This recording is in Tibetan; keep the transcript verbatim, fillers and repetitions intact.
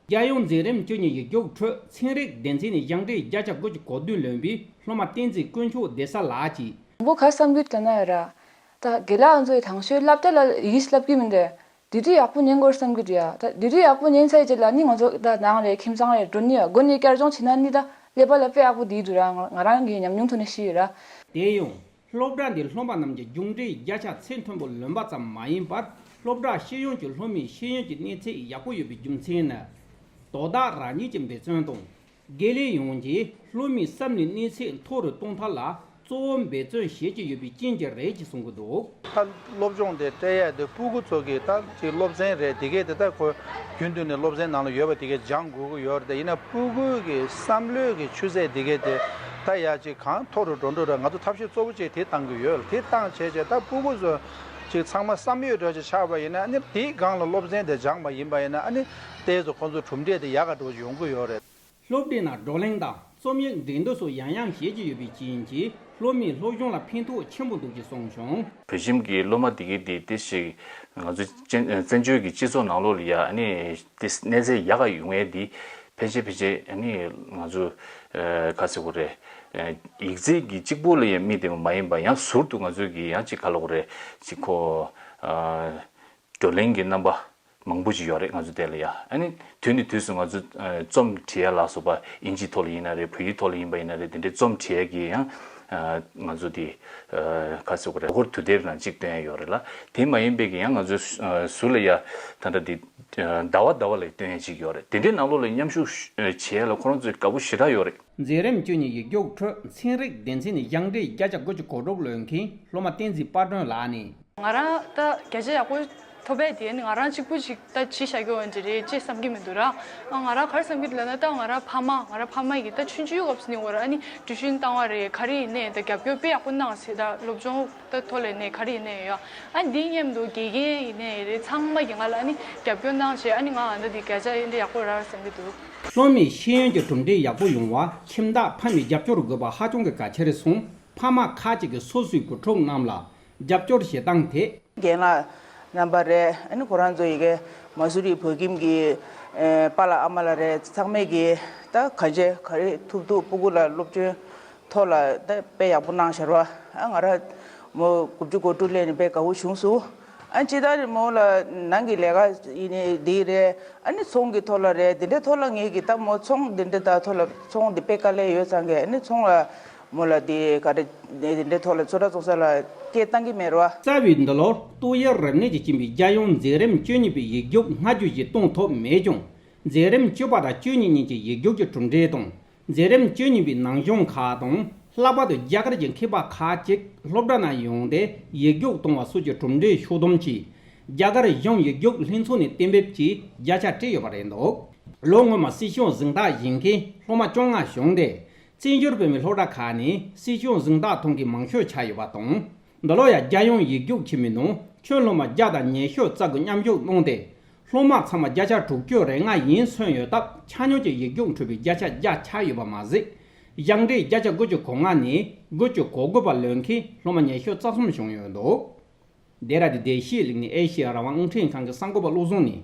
རྒྱལ་ཡོངས་འཛིན་རིམ་བཅུ་གཉིས་ཡིག་རྒྱུགས་ཁྲོད་ཚན་རིག་སྡེ་ཚན་ནས་ཞིང་འབྲེལ་བརྒྱ་ཆ་དགུ་བཅུ་གོ་བདུན་ལོན་པའི་སློབ་མ་བསྟན་འཛིན་དཀོན་མཆོག་བདེ་གསལ་ལགས་ཀྱིས། དང་པོ་ག་བསམ་གྱི་ཡོད་ལབ་ན་ཡ་ར། ད་དགེ་ལགས་ང་ཚོའི་དང་ཤོས་སློབ་གྲྭ་ལ་ཡིག་བསླབ་ཀྱི་མི་འདུག་དེ་དུས་ཡག་པོ་ཉན་དགོས་བསམ་གྱི་འདུག་ཡ། ད་དེ་དུས་ཡག་པོ་ཉན་ཚར་རྗེས་ལ་ནི་ང་ཚོ་ད་ནང་རེད་ཁྱིམ་ཚང་རེད་འགྲོ་ནི་ཡ་སྒོ་ནས་བསྐྱར་སྦྱོང་བྱེད་ན་ནི་ད་ཀླད་པ་ལ་དཔེ་ཡག་པོ་བསྡད་འདུག་ར། ང་ང་རང་གི་ཉམས་མྱོང་ཐོག་ནས་ཤེས་ཡོད་ར། དེ་ཡང་། སློབ་གྲྭ་འདིའི་སློབ་མ་རྣམས་ཀྱིས་རྒྱུགས་འབྲས་བརྒྱ་ཆ་ཚད་མཐོན་པོ་ལོན་པ་ཙམ་མ་ཡིན་པར་སློབ་གྲྭ་ཤེས་ཡོན་གྱི་སློབ་མའི་ཤེས་ཡོན་གྱི་གནས་ཚད་ཡག་པོ་ཡོད་པའི་རྒྱུ་མཚན་ནི། དོ་བདག་རང་ཉིད་ཀྱི་འབད་བརྩོན་དང་། དགེ་ལས་ཡོངས་ཀྱིས་སློབ་མའི་བསམ་བློའི་གནས་ཚད་མཐོ་རུ་གཏོང་ཐབས་ལ་གཙོ་བོ་འབད་བརྩོན་བྱེད་ཀྱི་ཡོད་པའི་རྐྱེན་གྱིས་རེད་ཅེས་གསུང་གི་འདུག་ད་སློབ་སྦྱོང་དེ་སྤྲད་ཡ་དེ་སྤུ་གུ་ཚོ་གི་ད་ཅིག་སློབ་ཚན་རེད་དེ་གས་དེ་ད་ཁོ་རྒྱུན་དུ་ནས་སློབ་ཚན་ནང་ལ་ཡོད་པ་དེ་གས་སྦྱང་དགོས་ཀྱི་ཡོད་རེད། དེ་ཡིན་ན་སྤུ་གུ་གི་བསམ་བློའི་གི་ཆུ་ཚད་དེ་གས་དེ་ད་ཡ་ཅིག་གང་མཐོ་རུ་འགྲོ་འགྲོ་རེད། ང་ཚོ་ཐབས་ཤེས་གཙོ་བོ་ཅིག་དེ་བཏང་གི་ཡོད། དེ་བཏང་བྱས་བྱས་ད་སྤུ་གུ་ཚོ་ཅིག་ཚང་མ་བསམ་ཡོད་འདྲ་ཅིག་ཆགས་པ་ཡིན་ན་ཨ་ནི་དེའི་སྒང་ལ་སློབ་ཚན་དེ་སྦྱངས་པ་ཡིན་པ་ཡིན་ན་ཨ་ནི་ཏོག་ཙམ་ཁོང་ཚོ་གྲུབ་འབྲས་དེ་ཡག་ག་འགྲོ་ཡོང་གི་ཡོད་རེད། སློབ་གྲྭའི་ནང་བགྲོ་གླེང་དང་རྩོམ་ཡིག་འགྲན་བསྡུར་སོགས་ཡང་ཡང་བྱེད་ཀྱི་ཡོད་པའི་རྐྱེན་གྱིས་སློབ་མའི་སློབ་སྦྱོང་ལ་ཕན་ཐོགས་ཆེན་པོ་འདུག་ཅེས་གསུངས་བྱུང་། བོད་ཁྱིམ་གྱི་སློབ་མ་དེ་གའི་དེ་དེ་ཞིག་ང་ཚོ་བཙན་བཙན་བྱོལ་གྱི་སྤྱི་ཚོགས་ནང་ལོགས་ལ་ཡ་ཨ་ནི་དེ་གནས་ཚད་ཡག་ག་ཡོང་ཡས་འདི་ཕལ་ཆེར་ཕལ་ཆེར་ཨ་ནི་ང་ཚོ་ག་ཟེར་དགོས་རེད། ཡིག་ཚད་ཀྱི་གཅིག་པུ་ལ་ཡང་དམིགས་ཏེ་མ་ཡིན་པ་ཡང་ཟུར་དུ་ང་ཚོ་གི་ཡང་ཅིག་ག་ལབ་དགོས་རེད་ཅིག་ཁོ། བགྲོ་གླེང་གི་རྣམ་པ་མང་པོ་ཞིག་ཡོད་རེད་ང་ཚོ་དེ་ལ་ཡ། ཨ་ནི་དུས་ནས་དུས་སུ་ང་ཚོ་ཨ་རྩོམ་འབྲི་ཡ་ལ་སོགས་པ་ཨིན་ཇིའི་ཐོག་ལ་ཡིན་ན་རེད། བོད་ཡིག་ཐོག་ལ་ཡིན་པ་ཡིན་ན་རེད། དེ་འདྲའི་རྩོམ་འབྲི་ཡ་གི་ཡང་ཨ་ང་ཚོ་དེ་ཨ་ག་ཟེར་དགོས་རེད། ལོ་འཁོར་དུས་དེབ་ནང་གཅིག་བཏོན་ཡ་ཡོད་རེད་ལ། དེ་མ་ཡིན་པའི་གི་ཡང་ང་ཚོ་ཨ་ཟུར་ལ་ཡ་ད་ལྟ་དེ་ཨ་ཟླ་བ་ཟླ་བ་ལ་བཏོན་ཡ་གཅིག་ཡོད་རེད། དེ་འདྲའི་ནང་ལོགས་ལ་མཉམ་ཞུགས་བྱེད་ཡ་ལ་ཁོ་རང་ཚོས་དགའ་པོ་ཞེ་དྲག་ཡོད་རེད། མཛད་རིམ་བཅུ་གཉིས་ཡིག་རྒྱུགས་ཁྲོད་ཚན་རིག་སྡེ་ཚན་ནས་ཞིང་འབྲེལ་བརྒྱ་ཆ་དགུ་བཅུ་གོ་དྲུག་ལོན་མཁན་སློབ་མ་བསྟན་འཛིན་དཔལ་སྒྲོན་ལགས་ནས། ང་རང་ད་བརྒྱ་ཆ་ཡག་པོ་ཐོབ་པས་དེ་ནི་ང་རང་གཅིག་པུ་ཞིག་ད་བྱས་བཞག་གི་ཡོད་འདི་རེད་ཅེས་བསམ་གྱི་མི་འདུག་ར། ཨ་ང་རང་ག་རེ་བསམ་གྱི་འདུག་ལབ་ན་ད་ང་རང་ཕ་མ་ང་རང་ཕ་མ་ཡིས་ད་ཆུང་ཆུང་སྐབས་སུ་ནས་འོ་ར་ཨ་ནི་ཏུའུ་ཤིན་བཏང་བ་རེད། ག་རེ་ཡིན་ནའི་ད་རྒྱབ་སྐྱོར་དཔེ་ཡག་པོ་གནང་ཟེར། ད་སློབ་སྦྱོང་ད་ཐོག་ལས་ནས་ག་རེ་ཡིན་ནའི་ཡོད། ཨ་ནི་འདི་མཉམ་དུ་དགེ་རྒན་ཡིན་ནའི་རེད། ཚང་མ་གིས་ང་ལ་ཨ་ནི་རྒྱབ་སྐྱོར་གནང་བྱས་ཨ་ནི་ང་ཨ་ད་འདི་བརྒྱ་ཆ་ཨེ་འདྲ་ཡག་པོ་རག་བསམ་གྱི་འདུག་སློབ་མའི་ཤེས་ཡོན་གྱི་གྲུབ་འབྲས་ཡག་པོ་ཡོང་བར་ཁྱིམ་བདག་ཕ་མའི་རྒྱབ་སྐྱོར་དགོས་པ་ཧ་ཅང་གི་གལ་ཆེར་སོང་། ཕ་མ་ཁག་ཅིག་གིས་སོ་སོའི་བུ་ཕྲུག་རྣམས་ལ་རྒྱབ་སྐྱོར་བྱེད་སྟངས་དེ། རྒན་ལགས་རྣམ་པ་རེད། ཨ་ནི་ཁོ་རང་ཚོ་ཡི་གེ་མ་སུ་རི་བོད་ཁྱིམ་གྱི་ཨེ་པཱ་ལགས་ཨ་མ་ལགས་རེད། ཚང་མས་ཀྱིས་ད་གང་བྱས་ག་རེ་ཐུབ་ཐུབ་སྤུ་གུ་ལ་སློབ་སྦྱོང་ཐོག་ལ་ད་དཔེ་ཡག་པོ་གནང་ཤར་བ། ཨ་ང་རང་མོ་དགུ་བཅུ་གོ་དྲུག་སླེབས་ནས་དཔེ་དགའ་བོ་བྱུང་སོང་། ཨ་ཅི་ད་རེད་མོ་ལ་ནང་གི་ལས་ཀ་ཡིན་ནའི་འདི་རེད། ཨ་ནི་ཚོང་གི་ཐོག་ལ་རེད། འདི་འདྲའི་ཐོག་ལ་ངེད་ཀྱི་ད་མོ་ཚོང་འདི་འདྲའི་ད་ཐོག་ལ་ཚོང་འདི་དཔེ་དཀའ་ལས་ཡོད་ཙང་གི་ཨ་ནི་ཚོང་ལ་མོ་ལ་འདི་ག་རེ་འདི་འདྲའི་ཐོག་ལ་ཚོང་ར་ཚོང་ས་ལ་སྐད་བཏང་གི་མེད་རོ། རྩ་བའི་འདི་ལོར་ཏོག་དབྱིབས་རིམས་ནད་ཀྱིས་རྐྱེན་པའི་རྒྱལ་ཡོངས་མཛད་རིམ་བཅུ་གཉིས་པའི་ཡིག་རྒྱུགས་སྔ་རྒྱུ་ཞིག་གཏོང་ཐུབ་མེད་ཀྱང་། མཛད་རིམ་བཅུ་པ་དང་བཅུ་གཉིས་ཉིན་གྱི་ཡིག་རྒྱུགས་ཀྱི་གྲུབ་འབྲས་དང་། མཛད་རིམ་བཅུ་གཉིས་པའི་ནང་གཞུང་ཁག་དང་། ལྷག་པར་དུ་རྒྱ་གར་གྱི་མཁས་པ་ཁག་ཅིག་སློབ་གྲྭ་ནང་ཡོང་སྟེ་ཡིག་རྒྱུགས་གཏོང་བ་སོགས་ཀྱི་གྲུབ་འབྲས་ཤོག་སྡོམ་གྱིས་རྒྱ་གར་གཞུང་ཡིག་རྒྱུགས་ལྷན་ཚོགས་ནས་གཏན་འབེབས་ཀྱིས་བརྒྱ་ཆ་སྤྲད་ཡོད་པ་རེད་འདུག་ལོ་སྔོན་མ་སྲིད་སྐྱོང་གཟེངས་རྟགས་བཞེས་མཁན་སློབ་མ་བཅོ་ལྔ་བྱུང་སྟེ། བཙན་བྱོལ་བོད་མིའི་སློབ་གྲྭ་ཁག་ནས་སྲིད་སྐྱོང་གཟེངས་རྟགས་ཐོབ་མཁན་མང་ཤོས་ཆགས་ཡོད་པ་དང་། འདི་ལོ་ཡང་རྒྱལ་ཡོངས་ཡིག་རྒྱུགས་ཆེན་མོའི་ནང་ཁྱོན་སློབ་མ་བརྒྱ་དང་ཉི་ཤུ་རྩ་དགུ་མཉམ་ཞུགས་གནང་སྟེ། སློབ་མ་ཚང་མ་བརྒྱ་ཆ་དྲུག་ཅུ་རེ་ལྔ་ཡན་སོན་ཡོད་སྟབས་ཆ་སྙོམས་ཀྱི་ཡིག་རྒྱུགས་འཕྲོད་པའི་བརྒྱ་ཆ་བརྒྱ་ཆགས་ཡོད་པ་མ་ཟད། ཞིང་འབྲེལ་བརྒྱ་ཆ་དགུ་བཅུ་གོ་ལྔ་ནས་དགུ་བཅུ་གོ་དགུ་བར་ལོན་མཁན་སློབ་མ་ཉི་ཤུ་རྩ་གསུམ་བྱུང་ཡོད་འདུག་ལྡེ་ར་ལྡུན་བདེ་སྐྱིད་གླིང་ནས་ཨེ་ཤེ་ཡ་རང་དབང་རླུང་འཕྲིན་ཁང་གི་གསར་འགོད་པ་བློ་བཟང་ནས།